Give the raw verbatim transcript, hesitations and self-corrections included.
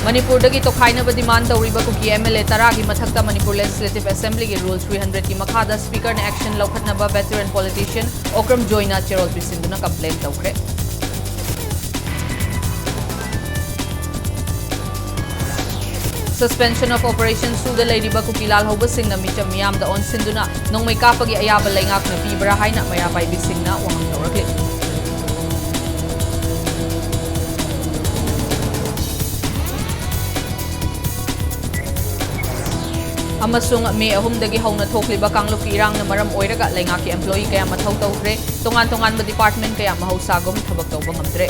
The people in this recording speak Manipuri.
ꯃꯅꯤꯄꯨꯔꯗꯒꯤ ꯇꯣꯈꯥꯏꯅꯕ demand ꯇꯧꯔꯤꯕ ꯀꯨꯀꯤ MLA ꯇꯔꯥꯒꯤ ꯃꯊꯛꯇ ꯃꯅꯤꯄꯨꯔ Legislative Assemblyꯒꯤ Rule three hundredꯀꯤ ꯃꯈꯥꯗ Speakerꯅ action ꯂꯧꯈꯠꯅꯕ veteran politician ꯑꯣꯀ꯭ꯔꯝ ꯖꯣꯏꯅ ꯆꯦꯔꯣꯜ ꯄꯤꯁꯤꯟꯗꯨꯅ complain ꯇꯧꯈ꯭ꯔꯦ꯫ Suspension of Operation ꯁꯨꯗ ꯂꯩꯔꯤꯕ ꯀꯨꯀꯤ ꯂꯥꯜꯍꯧꯕꯁꯤꯡꯅ ꯃꯤꯆꯝ ꯃꯤꯌꯥꯝꯗ ꯑꯣꯟꯁꯤꯟꯗꯨꯅ ꯅꯣꯡꯃꯩ ꯀꯥꯞꯄꯒꯤ ꯑꯌꯥꯕ ꯂꯩꯉꯥꯛꯅ ꯄꯤꯕ꯭ꯔꯥ ꯍꯥꯏꯅ ꯃꯩꯔꯥ ꯄꯥꯏꯕꯤꯁꯤꯡꯅ ꯋꯥꯍꯪ ꯇꯧꯔꯛꯂꯤ꯫ ꯑꯃꯁꯨꯡ ꯃꯦ ꯑꯍꯨꯝꯗꯒꯤ ꯍꯧꯅ ꯊꯣꯛꯂꯤꯕ ꯀꯥꯡꯂꯨꯞꯀꯤ ꯏꯔꯥꯡꯅ ꯃꯔꯝ ꯑꯣꯏꯔꯒ ꯂꯩꯉꯥꯛꯀꯤ employee ꯀꯌꯥ ꯃꯊꯧ ꯇꯧꯗ꯭ꯔꯦ꯫ ꯇꯣꯉꯥꯟ ꯇꯣꯉꯥꯟꯕ department ꯀꯌꯥ ꯃꯍꯧꯁꯥꯒꯨꯝ ꯊꯕꯛ ꯇꯧꯕ ꯉꯝꯗ꯭ꯔꯦ꯫